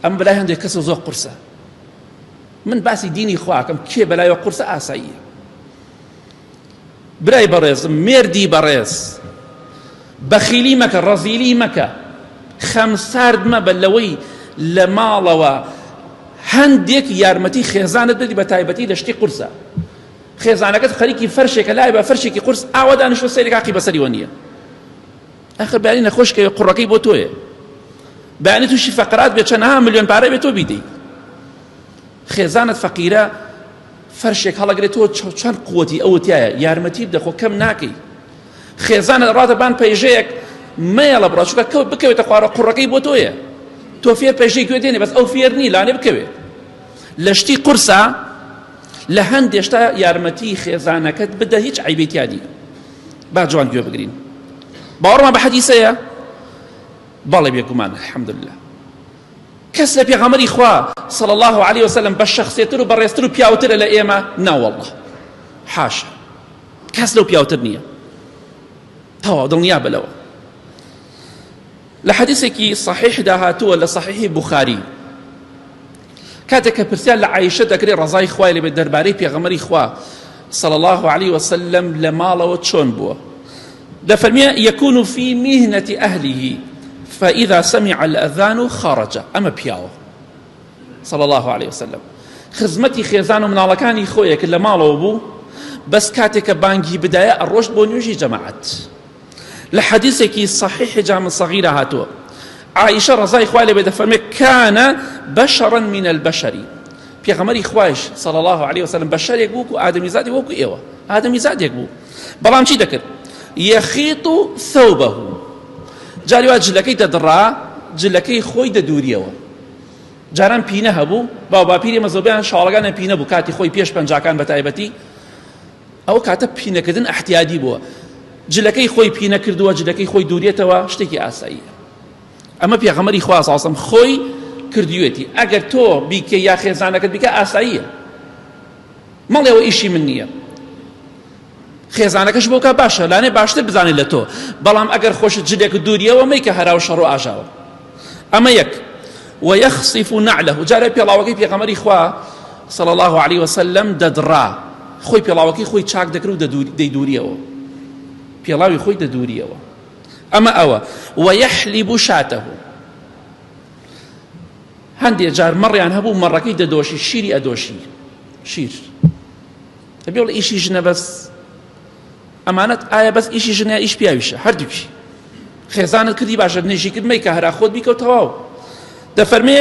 ئەم بەلای هەندێک کەسە زۆر قورسە. من باسی دینی خواکەم کێ بەلایەوە قورسە ئاساییە. برای بەڕێزم مێردی بەڕێز بەخیلی مەکە ڕەزیلی مەکە خەمسارد مەبە لەوەی لە ماڵەوە هەندێک یارمەتی خێزانت بدی بە تایبەتی لە شتی قورسە خێزانەکەت خەریکی فەرشێکە لای بە فەرشێکی قورس ئاوا دانیشتوە سەیرێک حەقی بەسەریوە نییە ئەخر بەیانی نەخۆش کەوێ قوڕەکەی بۆ تۆیە بەیانی تووشی فەقرات بێ چەنەها ملیۆن پارە بێ تۆ بیدەی خێزانت فەقیرە فەرشێک هەڵەگرێت تۆ چەند قوتی ئەوە تایە یارمەتی بدە خۆ کەم ناکەی خێزانت ڕاتە بان پەیژەیەک مەیەڵە بڕا چونکە کەوت بکەوێتە خوارە قوڕەکەی بۆ تۆیە تۆ فێر پەیژەی گوێ دێنێ بەس ئەو فێر نی لانێ بکەوێت لە شتی قورسە لە هەندێ شتا یارمەتی خێزانەکەت بدە هیچ عەیبەی تیا نییە با جوان گوێ بگرین باوەڕمان بە حەدیسەیە بەڵێ بێگومان الحمدلله کەس لە پێغەمبەری خوا صلی الله علیه وسلم بە شخصێتر و بەڕێزتر و پیاوترە لە ئێمە ناوەڵڵا حاشا کەس لەو پیاوتر نییە تەواو دڵنیا بە لەوە لە حەدیسێکی صحیحدا هاتووە لە صحیحی بوخاری کاتێک کە پرسیار لە عایشە دەکرێت ڕەزای خوای لێبێت دەربارەی پێغەمبەری خوا صلی الله علیه وسلم لە ماڵەوە چۆن بووە دەفەرمێ يكون في مهنة أهله فإذا سمع الأذان خرج ئەمە پیاوە صلى الله عليه وسلم خزمەتی خێزان و مناڵەکانی خۆیە کە لە ماڵەوە بوو بەس کاتێک کە بانگی بدایە ئەڕۆشت بۆ نوێژی جەماعەت لە حەدیثێکی صحیح جامع صغیرە هاتووە عائشە ڕەزای خوای لێ بێ دەفەرمێ کان بشرا من البشر پێغەمبەری خوایش صلی الله علیه وسلم بەشەرێک بوو و ئادەمیزادی وەکو ئێوە ئادەمیزادێک بوو بەڵام چی دەکرد یەخیط ثوبه جاری وا جلەکەی دەدڕا جلەکەی خۆی دەدووریەوە جاران پینە هەبوو باو باپیری ئێمە زۆربەیان شاڵەکانیان پینە بوو کاتی خۆی پێش پەنجاکان بە تایبەتی ئەو کاتە پینەکردن ئەحتیادی بووە جلەکەی خۆی پینە کردووە جلەکەی خۆی دوورێتەوە شتێکی ئاساییە ئەمە پێغەمبەری خوا ساسم خۆی کردوێتی ئەگەر تۆ بیکە یا خێزانەکەت بیکە ئاساییە مەڵێەوە ئیشی من نییە خێزانەکەش بۆ کا باشە لانێ باشتر بزانێت لە تۆ بەڵام ئەگەر خۆشت جلێک دووریەوە مەیکە هەرا و شەڕ و ئاژاوە ئەمە یەک ويخصف نعله جارێ پێڵاوەکەی پێغەمبەری خوا صلى الله عليه وسلم دەدڕا خۆی پێڵاوەکەی خۆی چاک دەکرد و دەیدوریەوە پێڵاوی خۆی دەدوریەوە ئەمە ئەوە ويحلب شاته هەندێ جار مەڕیان هەبوو مەڕەکەی دەدۆشی شیری ئەدۆشی شیر دەبێ بڵێ ئیشی ژنە بەس ئەمانەت ئایا بەس ئیشی ژنە ئیش پیاویشە هەردووکی خێزانت کردی باشە نێژی کرد مەیکە هەرا خۆت بیکە و تەواو دەفەرمێ.